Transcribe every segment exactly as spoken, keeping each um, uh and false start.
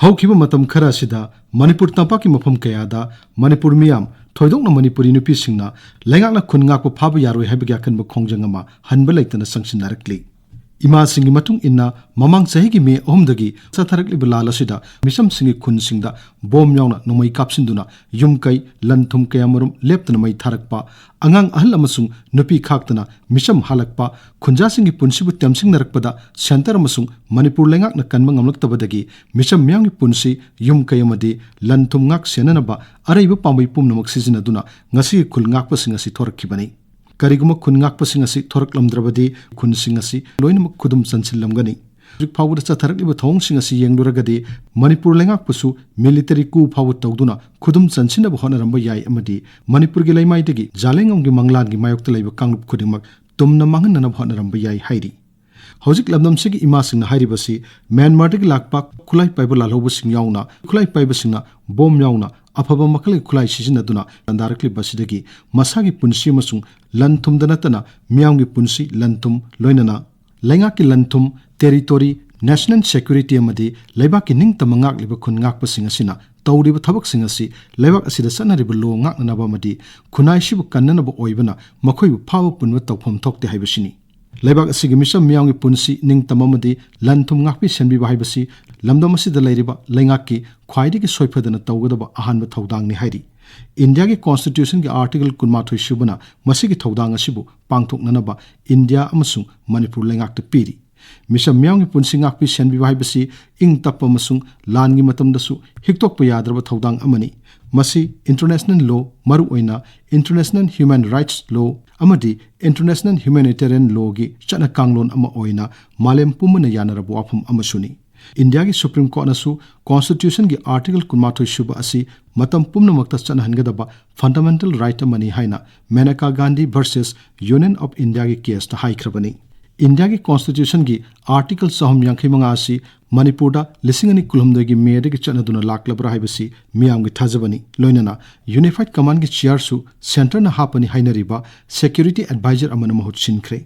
ꯍꯧꯈꯤꯕ ꯃꯇꯝ ꯈꯔ ꯑꯁꯤꯗ ꯃꯅꯤꯄꯨꯔ ꯇꯝꯄꯥꯛꯀꯤ ꯃꯐꯝ ꯀꯌꯥꯗ ꯃꯅꯤꯄꯨꯔ ꯃꯤꯌꯥꯝ, ꯊꯣꯏꯗꯣꯛꯅ ꯃꯅꯤꯄꯨꯔꯤ ꯅꯨꯄꯤꯁꯤꯡꯅ ꯂꯩꯉꯥꯛꯅ ꯈꯨꯟ ꯉꯥꯛꯄ ꯐꯥꯕ ꯌꯥꯔꯣꯏ ꯍꯥꯏꯕꯒꯤ ꯑꯀꯟꯕ ꯈꯣꯡꯖꯪ ꯑꯃ ꯍꯟꯕ ꯂꯩꯇꯅ ꯆꯪꯁꯤꯟꯅꯔꯛꯂꯤ꯫ ꯏꯃꯥꯁꯤꯡꯒꯤ ꯃꯇꯨꯡ ꯏꯟꯅ, ꯃꯃꯥꯡ ꯆꯍꯤꯒꯤ ꯃꯦ ꯑꯍꯨꯝꯗꯒꯤ ꯆꯠꯊꯔꯛꯂꯤꯕ ꯂꯥꯟ ꯑꯁꯤꯗ ꯃꯤꯆꯝꯁꯤꯡꯒꯤ ꯈꯨꯟꯁꯤꯡꯗ ꯕꯣꯝ ꯌꯥꯎꯅ ꯅꯣꯡꯃꯩ ꯀꯥꯞꯁꯤꯟꯗꯨꯅ ꯌꯨꯝ ꯀꯩ, ꯂꯟ ꯊꯨꯝ ꯀꯌꯥ ꯃꯔꯨꯝ ꯂꯦꯞꯇꯅ ꯃꯩ ꯊꯥꯔꯛꯄ, ꯑꯉꯥꯡ ꯑꯍꯜ ꯑꯃꯁꯨꯡ ꯅꯨꯄꯤ ꯈꯥꯛꯇꯅ ꯃꯤꯆꯝ ꯍꯥꯠꯂꯛꯄ, ꯈꯨꯟꯖꯥꯁꯤꯡꯒꯤ ꯄꯨꯟꯁꯤꯕꯨ ꯇꯦꯝꯁꯤꯡꯅꯔꯛꯄꯗ ꯁꯦꯟꯇꯔ ꯑꯃꯁꯨꯡ ꯃꯅꯤꯄꯨꯔ ꯂꯩꯉꯥꯛꯅ ꯀꯟꯕ ꯉꯝꯂꯛꯇꯕꯗꯒꯤ ꯃꯤꯆꯝ ꯃꯤꯌꯥꯝꯒꯤ ꯄꯨꯟꯁꯤ, ꯌꯨꯝ ꯀꯩ ꯑꯃꯗꯤ ꯂꯟ ꯊꯨꯝ ꯉꯥꯛ ꯁꯦꯟꯅꯅꯕ ꯑꯔꯩꯕ ꯄꯥꯝꯕꯩ ꯄꯨꯝꯅꯃꯛ ꯁꯤꯖꯤꯟꯅꯗꯨꯅ ꯉꯁꯤꯒꯤ ꯈꯨꯜ ꯉꯥꯛꯄꯁꯤꯡ ꯑꯁꯤ ꯊꯣꯔꯛꯈꯤꯕꯅꯤ꯫ ꯀꯔꯤꯒꯨꯝꯕ ꯈꯨꯟ ꯉꯥꯛꯄꯁꯤꯡ ꯑꯁꯤ ꯊꯣꯔꯛꯂꯝꯗ꯭ꯔꯕꯗꯤ ꯈꯨꯟꯁꯤꯡ ꯑꯁꯤ ꯂꯣꯏꯅꯃꯛ ꯈꯨꯗꯨꯝ ꯆꯟꯁꯤꯜꯂꯝꯒꯅꯤ꯫ ꯍꯧꯖꯤꯛ ꯐꯥꯎꯕꯗ ꯆꯠꯊꯔꯛꯂꯤꯕ ꯊꯧꯑꯣꯡꯁꯤꯡ ꯑꯁꯤ ꯌꯦꯡꯂꯨꯔꯒꯗꯤ ꯃꯅꯤꯄꯨꯔ ꯂꯩꯉꯥꯛꯄꯨꯁꯨ ꯃꯤꯂꯤꯇꯔꯤ ꯀꯨ ꯐꯥꯎꯕ ꯇꯧꯗꯨꯅ ꯈꯨꯗꯨꯝ ꯆꯟꯁꯤꯟꯅꯕ ꯍꯣꯠꯅꯔꯝꯕ ꯌꯥꯏ ꯑꯃꯗꯤ ꯃꯅꯤꯄꯨꯔꯒꯤ ꯂꯩꯃꯥꯏꯗꯒꯤ ꯖꯥꯂꯦꯡꯉꯝꯒꯤ ꯃꯪꯂꯥꯟꯒꯤ ꯃꯥꯌꯣꯛꯇ ꯂꯩꯕ ꯀꯥꯡꯂꯨꯞ ꯈꯨꯗꯤꯡꯃꯛ ꯇꯨꯝꯅ ꯃꯥꯡꯍꯟꯅꯅꯕ ꯍꯣꯠꯅꯔꯝꯕ ꯌꯥꯏ ꯍꯥꯏꯔꯤ꯫ ꯍꯧꯖꯤꯛ ꯂꯝꯗꯝꯁꯤꯒꯤ ꯏꯃꯥꯁꯤꯡꯅ ꯍꯥꯏꯔꯤꯕꯁꯤ ꯃ꯭ꯌꯥꯟꯃꯥꯔꯗꯒꯤ ꯂꯥꯛꯄ ꯈꯨꯠꯂꯥꯏ ꯄꯥꯏꯕ ꯂꯥꯜꯍꯧꯕꯁꯤꯡ ꯌꯥꯎꯅ, ꯈꯨꯠꯂꯥꯏ ꯄꯥꯏꯕꯁꯤꯡꯅ ꯕꯣꯝ ꯌꯥꯎꯅ ꯑꯐꯕ ꯃꯈꯜꯒꯤ ꯈꯨꯠꯂꯥꯏ ꯁꯤꯖꯤꯟꯅꯗꯨꯅ ꯂꯥꯟꯗꯥꯔꯛꯂꯤꯕ ꯑꯁꯤꯗꯒꯤ ꯃꯁꯥꯒꯤ ꯄꯨꯟꯁꯤ ꯑꯃꯁꯨꯡ ꯂꯟ ꯊꯨꯝꯗ ꯅꯠꯇꯅ ꯃꯤꯌꯥꯝꯒꯤ ꯄꯨꯟꯁꯤ, ꯂꯟ ꯊꯨꯝ, ꯂꯣꯏꯅꯅ ꯂꯩꯉꯥꯛꯀꯤ ꯂꯟ ꯊꯨꯝ, ꯇꯦꯔꯤꯇꯣꯔꯤ, ꯅꯦꯁꯅꯦꯜ ꯁꯦꯀ꯭ꯌꯨꯔꯤꯇꯤ ꯑꯃꯗꯤ ꯂꯩꯕꯥꯛꯀꯤ ꯅꯤꯡꯇꯝꯕ ꯉꯥꯛꯂꯤꯕ ꯈꯨꯟ ꯉꯥꯛꯄꯁꯤꯡ ꯑꯁꯤꯅ ꯇꯧꯔꯤꯕ ꯊꯕꯛꯁꯤꯡ ꯑꯁꯤ ꯂꯩꯕꯥꯛ ꯑꯁꯤꯗ ꯆꯠꯅꯔꯤꯕ ꯂꯣ ꯉꯥꯛꯅꯅꯕ ꯑꯃꯗꯤ ꯈꯨꯟꯅꯥꯏꯁꯤꯕꯨ ꯀꯟꯅꯅꯕ ꯑꯣꯏꯕꯅ ꯃꯈꯣꯏꯕꯨ ꯐꯥꯕ ꯄꯨꯟꯕ ꯇꯧꯐꯝ ꯊꯣꯛꯇꯦ ꯍꯥꯏꯕꯁꯤꯅꯤ꯫ ꯂꯩꯕꯥꯛ ꯑꯁꯤꯒꯤ ꯃꯤꯆꯝ ꯃꯤꯌꯥꯝꯒꯤ ꯄꯨꯟꯁꯤ ꯅꯤꯡꯇꯝꯕ ꯑꯃꯗꯤ ꯂꯟ ꯊꯨꯝ ꯉꯥꯛꯄꯤ ꯁꯦꯟꯕꯤꯕ ꯍꯥꯏꯕꯁꯤ ꯂꯝꯗꯝ ꯑꯁꯤꯗ ꯂꯩꯔꯤꯕ ꯂꯩꯉꯥꯛꯀꯤ ꯈ꯭ꯋꯥꯏꯗꯒꯤ ꯁꯣꯏꯐꯗꯅ ꯇꯧꯒꯗꯕ ꯑꯍꯥꯟꯕ ꯊꯧꯗꯥꯡꯅꯤ ꯍꯥꯏꯔꯤ꯫ ꯏꯟꯗꯤꯌꯥꯒꯤ ꯀꯣꯟꯁꯇꯤꯇ꯭ꯌꯨꯁꯟꯒꯤ ꯑꯥꯔꯇꯤꯀꯜ ꯀꯨꯟꯃꯥꯊꯣꯏ ꯁꯨꯕꯅ ꯃꯁꯤꯒꯤ ꯊꯧꯗꯥꯡ ꯑꯁꯤꯕꯨ ꯄꯥꯡꯊꯣꯛꯅꯅꯕ ꯏꯟꯗꯤꯌꯥ ꯑꯃꯁꯨꯡ ꯃꯅꯤꯄꯨꯔ ꯂꯩꯉꯥꯛꯇ ꯄꯤꯔꯤ꯫ ꯃꯤꯆꯝ ꯃꯤꯌꯥꯝꯒꯤ ꯄꯨꯟꯁꯤ ꯉꯥꯛꯄꯤ ꯁꯦꯟꯕꯤꯕ ꯍꯥꯏꯕꯁꯤ ꯏꯪ ꯇꯞꯄ ꯑꯃꯁꯨꯡ ꯂꯥꯟꯒꯤ ꯃꯇꯝꯗꯁꯨ ꯍꯤꯛꯇꯣꯛꯄ ꯌꯥꯗ꯭ꯔꯕ ꯊꯧꯗꯥꯡ ꯑꯃꯅꯤ꯫ ꯃꯁꯤ ꯏꯟꯇꯔꯅꯦꯁꯅꯦꯜ ꯂꯣ, ꯃꯔꯨꯑꯣꯏꯅ ꯏꯟꯇꯔꯅꯦꯁꯅꯦꯜ ꯍ꯭ꯌꯨꯃꯦꯟ ꯔꯥꯏꯠꯁ ꯂꯣ ꯑꯃꯗꯤ ꯏꯟꯇꯔꯅꯦꯁꯅꯦꯜ ꯍ꯭ꯌꯨꯃꯦꯅꯤꯇꯦꯔꯤꯌꯟ ꯂꯣꯒꯤ ꯆꯠꯅ ꯀꯥꯡꯂꯣꯟ ꯑꯃ ꯑꯣꯏꯅ ꯃꯥꯂꯦꯝ ꯄꯨꯝꯕꯅ ꯌꯥꯅꯔꯕ ꯋꯥꯐꯝ ꯑꯃꯁꯨꯅꯤ꯫ ꯏꯟꯗꯤꯌꯥꯒꯤ ꯁꯨꯄ꯭ꯔꯤꯝ ꯀꯣꯔꯠꯅꯁꯨ ꯀꯣꯟꯁꯇꯤꯇ꯭ꯌꯨꯁꯟꯒꯤ ꯑꯥꯔꯇꯤꯀꯜ ꯀꯨꯟꯃꯥꯊꯣꯏ ꯁꯨꯕ ꯑꯁꯤ ꯃꯇꯝ ꯄꯨꯝꯅꯃꯛꯇ ꯆꯠꯅꯍꯟꯒꯗꯕ ꯐꯟꯗꯥꯃꯦꯟꯇꯦꯜ ꯔꯥꯏꯠ ꯑꯃꯅꯤ ꯍꯥꯏꯅ Menaka Gandhi versus union of ꯏꯟꯗꯤꯌꯥꯒꯤ ꯀꯦꯁꯇ ꯍꯥꯏꯈ꯭ꯔꯕꯅꯤ꯫ ꯏꯟꯗꯤꯌꯥꯒꯤ ꯀꯣꯟꯁꯇꯤꯇ꯭ꯌꯨꯁꯟꯒꯤ ꯑꯥꯔꯇꯤꯀꯜ ꯆꯍꯨꯝ ꯌꯥꯡꯈꯩ ꯃꯉꯥ ꯑꯁꯤ ꯃꯅꯤꯄꯨꯔꯗ ꯂꯤꯁꯤꯡ ꯑꯅꯤ ꯀꯨꯟꯍꯨꯝꯗꯣꯏꯒꯤ ꯃꯦꯗꯒꯤ ꯆꯠꯅꯗꯨꯅ ꯂꯥꯛꯂꯕ꯭ꯔꯥ ꯍꯥꯏꯕꯁꯤ ꯃꯤꯌꯥꯝꯒꯤ ꯊꯥꯖꯕꯅꯤ꯫ ꯂꯣꯏꯅꯅ ꯌꯨꯅꯤꯐꯥꯏꯗ ꯀꯃꯥꯟꯒꯤ ꯆꯤꯌꯥꯔꯁꯨ ꯁꯦꯟꯇꯔꯅ ꯍꯥꯞꯄꯅꯤ ꯍꯥꯏꯅꯔꯤꯕ ꯁꯦꯀ꯭ꯌꯨꯔꯤꯇꯤ ꯑꯦꯗꯚꯥꯏꯖꯔ ꯑꯃꯅ ꯃꯍꯨꯠ ꯁꯤꯟꯈ꯭ꯔꯦ꯫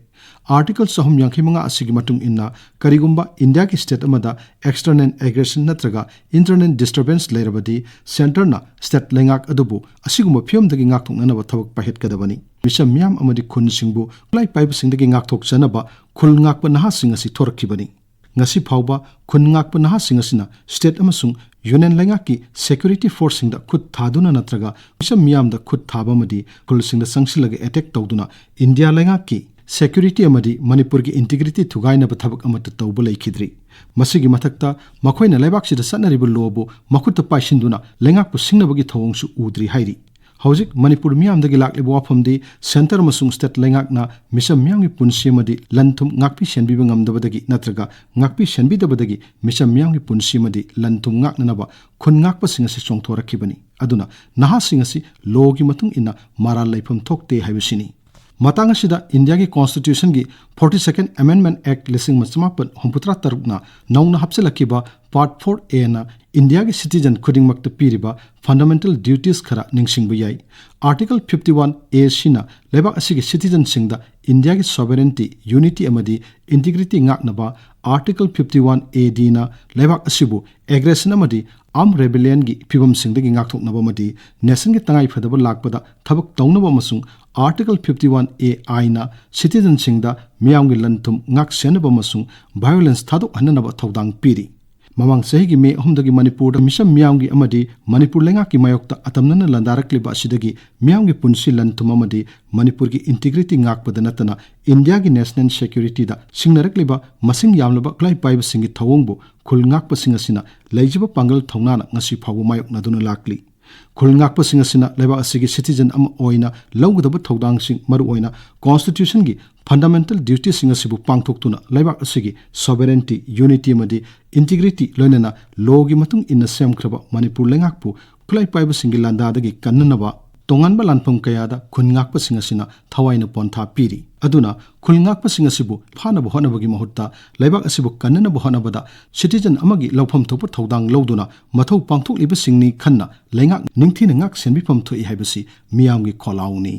ꯑꯥꯔꯇꯤꯀꯜ ꯆꯍꯨꯝ ꯌꯥꯡꯈꯩ ꯃꯉꯥ ꯑꯁꯤꯒꯤ ꯃꯇꯨꯡ ꯏꯟꯅ, ꯀꯔꯤꯒꯨꯝꯕ ꯏꯟꯗꯤꯌꯥꯒꯤ ꯁ꯭ꯇꯦꯠ ꯑꯃꯗ external aggression ꯅꯠꯇ꯭ꯔꯒ internal disturbance ꯂꯩꯔꯕꯗꯤ, ꯁꯦꯟꯇꯔꯅ ꯁ꯭ꯇꯦꯠ ꯂꯩꯉꯥꯛ ꯑꯗꯨꯕꯨ ꯑꯁꯤꯒꯨꯝꯕ ꯐꯤꯚꯝꯗꯒꯤ ꯉꯥꯛꯊꯣꯛꯅꯅꯕ ꯊꯕꯛ ꯄꯥꯏꯈꯠꯀꯗꯕꯅꯤ꯫ ꯃꯤꯆꯝ ꯃꯤꯌꯥꯝ ꯑꯃꯗꯤ ꯈꯨꯟꯁꯤꯡꯕꯨ ꯈꯨꯠꯂꯥꯏ ꯄꯥꯏꯕꯁꯤꯡꯗꯒꯤ ꯉꯥꯛꯊꯣꯛꯆꯅꯕ ꯈꯨꯜ ꯉꯥꯛꯄ ꯅꯍꯥꯁꯤꯡ ꯑꯁꯤ ꯊꯣꯔꯛꯈꯤꯕꯅꯤ꯫ ꯉꯁꯤ ꯐꯥꯎꯕ ꯈꯨꯟ ꯉꯥꯛꯄ ꯅꯍꯥꯁꯤꯡ ꯑꯁꯤꯅ ꯁ꯭ꯇꯦꯠ ꯑꯃꯁꯨꯡ ꯌꯨꯅꯤꯌꯟ ꯂꯩꯉꯥꯛꯀꯤ ꯁꯦꯀ꯭ꯌꯨꯔꯤꯇꯤ ꯐꯣꯔꯁꯁꯤꯡꯗ ꯈꯨꯠ ꯊꯥꯗꯨꯅ ꯅꯠꯇ꯭ꯔꯒ ꯃꯤꯆꯝ ꯃꯤꯌꯥꯝꯗ ꯈꯨꯠ ꯊꯥꯕ ꯑꯃꯗꯤ ꯈꯨꯜꯁꯤꯡꯗ ꯆꯪꯁꯤꯜꯂꯒ ꯑꯦꯇꯦꯛ ꯇꯧꯗꯨꯅ ꯏꯟꯗꯤꯌꯥ ꯂꯩꯉꯥꯛꯀꯤ ꯁꯦꯀ꯭ꯌꯨꯔꯤꯇꯤ ꯑꯃꯗꯤ ꯃꯅꯤꯄꯨꯔꯒꯤ ꯏꯟꯇꯤꯒ꯭ꯔꯤꯇꯤ ꯊꯨꯒꯥꯏꯅꯕ ꯊꯕꯛ ꯑꯃꯠꯇ ꯇꯧꯕ ꯂꯩꯈꯤꯗ꯭ꯔꯤ꯫ ꯃꯁꯤꯒꯤ ꯃꯊꯛꯇ ꯃꯈꯣꯏꯅ ꯂꯩꯕꯥꯛꯁꯤꯗ ꯆꯠꯅꯔꯤꯕ ꯂꯣꯕꯨ ꯃꯈꯨꯠꯇ ꯄꯥꯏꯁꯤꯟꯗꯨꯅ ꯂꯩꯉꯥꯛꯄꯨ ꯁꯤꯡꯅꯕꯒꯤ ꯊꯧꯑꯣꯡꯁꯨ ꯎꯗ꯭ꯔꯤ ꯍꯥꯏꯔꯤ꯫ ꯍꯧꯖꯤꯛ ꯃꯅꯤꯄꯨꯔ ꯃꯤꯌꯥꯝꯗꯒꯤ ꯂꯥꯛꯂꯤꯕ ꯋꯥꯐꯝꯗꯤ ꯁꯦꯟꯇꯔ ꯑꯃꯁꯨꯡ ꯁ꯭ꯇꯦꯠ ꯂꯩꯉꯥꯛꯅ ꯃꯤꯆꯝ ꯃꯤꯌꯥꯝꯒꯤ ꯄꯨꯟꯁꯤ ꯑꯃꯗꯤ ꯂꯟ ꯊꯨꯝ ꯉꯥꯛꯄꯤ ꯁꯦꯟꯕꯤꯕ ꯉꯝꯗꯕꯗꯒꯤ ꯅꯠꯇ꯭ꯔꯒ ꯉꯥꯛꯄꯤ ꯁꯦꯟꯕꯤꯗꯕꯗꯒꯤ ꯃꯤꯆꯝ ꯃꯤꯌꯥꯝꯒꯤ ꯄꯨꯟꯁꯤ ꯑꯃꯗꯤ ꯂꯟ ꯊꯨꯝ ꯉꯥꯛꯅꯅꯕ ꯈꯨꯟ ꯉꯥꯛꯄꯁꯤꯡ ꯑꯁꯤ ꯆꯣꯡꯊꯣꯔꯛꯈꯤꯕꯅꯤ꯫ ꯑꯗꯨꯅ ꯅꯍꯥꯁꯤꯡ ꯑꯁꯤ ꯂꯣꯒꯤ ꯃꯇꯨꯡ ꯏꯟꯅ ꯃꯔꯥꯜ ꯂꯩꯐꯝ ꯊꯣꯛꯇꯦ ꯍꯥꯏꯕꯁꯤꯅꯤ꯫ ꯃꯇꯥꯡ ꯑꯁꯤꯗ ꯏꯟꯗꯤꯌꯥꯒꯤ ꯀꯣꯟꯁꯇꯤꯇ꯭ꯌꯨꯁꯟꯒꯤ forty second Amendment Act ꯂꯤꯁꯤꯡ ꯑꯃ ꯆꯃꯥꯄꯟ ꯍꯨꯝꯐꯨꯇꯔꯥ ꯇꯔꯨꯛꯅ ꯅꯧꯅ ꯍꯥꯞꯆꯤꯜꯂꯛꯈꯤꯕ Part four A ꯅ ꯏꯟꯗꯤꯌꯥꯒꯤ ꯁꯤꯇꯤꯖꯟ ꯈꯨꯗꯤꯡꯃꯛꯇ ꯄꯤꯔꯤꯕ ꯐꯟꯗꯥꯃꯦꯟꯇꯦꯜ ꯗ꯭ꯌꯨꯇꯤꯁ ꯈꯔ ꯅꯤꯡꯁꯤꯡꯕ ꯌꯥꯏ꯫ ꯑꯥꯔꯇꯤꯀꯜ fifty one A ꯁꯤꯅ ꯂꯩꯕꯥꯛ ꯑꯁꯤꯒꯤ ꯁꯤꯇꯤꯖꯟꯁꯤꯡꯗ ꯏꯟꯗꯤꯌꯥꯒꯤ sovereignty, unity ꯑꯃꯗꯤ ꯏꯟꯇꯤꯒ꯭ꯔꯤꯇꯤ ꯉꯥꯛꯅꯕ, article fifty one A D ꯅ ꯂꯩꯕꯥꯛ ꯑꯁꯤꯕꯨ ꯑꯦꯒ꯭ꯔꯦꯁꯟ ꯑꯃꯗꯤ ꯑꯥꯔꯝ ꯔꯦꯕꯦꯂꯤꯌꯟꯒꯤ ꯐꯤꯚꯝꯁꯤꯡꯗꯒꯤ ꯉꯥꯛꯊꯣꯛꯅꯕ ꯑꯃꯗꯤ ꯅꯦꯁꯟꯒꯤ ꯇꯉꯥꯏꯐꯗꯕ ꯂꯥꯛꯄꯗ ꯊꯕꯛ ꯇꯧꯅꯕ ꯑꯃꯁꯨꯡ article fifty one A I ꯅ ꯁꯤꯇꯤꯖꯟꯁꯤꯡꯗ ꯃꯤꯌꯥꯝꯒꯤ ꯂꯟ ꯊꯨꯝ ꯉꯥꯛ ꯁꯦꯟꯅꯕ ꯑꯃꯁꯨꯡ ꯚꯥꯏꯑꯣꯂꯦꯟꯁ ꯊꯥꯗꯣꯛꯍꯟꯅꯅꯕ ꯊꯧꯗꯥꯡ ꯄꯤꯔꯤ꯫ ꯃꯃꯥꯡ ꯆꯍꯤꯒꯤ ꯃꯦ ꯑꯍꯨꯝꯗꯒꯤ ꯃꯅꯤꯄꯨꯔꯗ ꯃꯤꯆꯝ ꯃꯤꯌꯥꯝꯒꯤ ꯑꯃꯗꯤ ꯃꯅꯤꯄꯨꯔ ꯂꯩꯉꯥꯛꯀꯤ ꯃꯥꯌꯣꯛꯇ ꯑꯇꯝꯅꯅ ꯂꯥꯟꯗꯥꯔꯛꯂꯤꯕ ꯑꯁꯤꯗꯒꯤ ꯃꯤꯌꯥꯝꯒꯤ ꯄꯨꯟꯁꯤ ꯂꯟ ꯊꯨꯝ ꯑꯃꯗꯤ ꯃꯅꯤꯄꯨꯔꯒꯤ ꯏꯟꯇꯤꯒ꯭ꯔꯤꯇꯤ ꯉꯥꯛꯄꯗ ꯅꯠꯇꯅ ꯏꯟꯗꯤꯌꯥꯒꯤ ꯅꯦꯁꯅꯦꯜ ꯁꯦꯀ꯭ꯌꯨꯔꯤꯇꯤꯗ ꯁꯤꯡꯅꯔꯛꯂꯤꯕ ꯃꯁꯤꯡ ꯌꯥꯝꯂꯕ ꯈꯨꯠꯂꯥꯏ ꯄꯥꯏꯕꯁꯤꯡꯒꯤ ꯊꯧꯑꯣꯡꯕꯨ ꯈꯨꯜ ꯉꯥꯛꯄꯁꯤꯡ ꯑꯁꯤꯅ ꯂꯩꯖꯕ ꯄꯥꯡꯒꯜ ꯊꯧꯅꯥꯅ ꯉꯁꯤ ꯐꯥꯎꯕ ꯃꯥꯌꯣꯛꯅꯗꯨꯅ ꯂꯥꯛꯂꯤ꯫ ꯈꯨꯜ ꯉꯥꯛꯄꯁꯤꯡ ꯑꯁꯤꯅ ꯂꯩꯕꯥꯛ ꯑꯁꯤꯒꯤ ꯁꯤꯇꯤꯖꯟ ꯑꯃ ꯑꯣꯏꯅ ꯂꯧꯒꯗꯕ ꯊꯧꯗꯥꯡꯁꯤꯡ, ꯃꯔꯨꯑꯣꯏꯅ ꯀꯣꯟꯁꯇꯤꯇ꯭ꯌꯨꯁꯟꯒꯤ ꯐꯟꯗꯥꯃꯦꯟꯇꯦꯜ ꯗ꯭ꯌꯨꯇꯤꯁꯤꯡ ꯑꯁꯤꯕꯨ ꯄꯥꯡꯊꯣꯛꯇꯨꯅ ꯂꯩꯕꯥꯛ ꯑꯁꯤꯒꯤ sovereignty, unity ꯑꯃꯗꯤ ꯏꯟꯇꯤꯒ꯭ꯔꯤꯇꯤ ꯂꯣꯏꯅꯅ ꯂꯣꯒꯤ ꯃꯇꯨꯡ ꯏꯟꯅ ꯁꯦꯝꯈ꯭ꯔꯕ ꯃꯅꯤꯄꯨꯔ ꯂꯩꯉꯥꯛꯄꯨ ꯈꯨꯠꯂꯥꯏ ꯄꯥꯏꯕꯁꯤꯡꯒꯤ ꯂꯥꯟꯗꯥꯗꯒꯤ ꯀꯟꯅꯅꯕ ꯇꯣꯉꯥꯟꯕ ꯂꯥꯟꯐꯝ ꯀꯌꯥꯗ ꯈꯨꯟ ꯉꯥꯛꯄꯁꯤꯡ ꯑꯁꯤꯅ ꯊꯋꯥꯏꯅ ꯄꯣꯟꯊꯥ ꯄꯤꯔꯤ꯫ ꯑꯗꯨꯅ ꯈꯨꯜ ꯉꯥꯛꯄꯁꯤꯡ ꯑꯁꯤꯕꯨ ꯐꯥꯅꯕ ꯍꯣꯠꯅꯕꯒꯤ ꯃꯍꯨꯠꯇ ꯂꯩꯕꯥꯛ ꯑꯁꯤꯕꯨ ꯀꯟꯅꯅꯕ ꯍꯣꯠꯅꯕꯗ ꯁꯤꯇꯤꯖꯟ ꯑꯃꯒꯤ ꯂꯧꯐꯝ ꯊꯣꯛꯄ ꯊꯧꯗꯥꯡ ꯂꯧꯗꯨꯅ ꯃꯊꯧ ꯄꯥꯡꯊꯣꯛꯂꯤꯕꯁꯤꯡꯅꯤ ꯈꯟꯅ ꯂꯩꯉꯥꯛ ꯅꯤꯡꯊꯤꯅ ꯉꯥꯛ ꯁꯦꯟꯕꯤꯐꯝ ꯊꯣꯛꯏ ꯍꯥꯏꯕꯁꯤ ꯃꯤꯌꯥꯝꯒꯤ ꯈꯣꯜꯂꯥꯎꯅꯤ꯫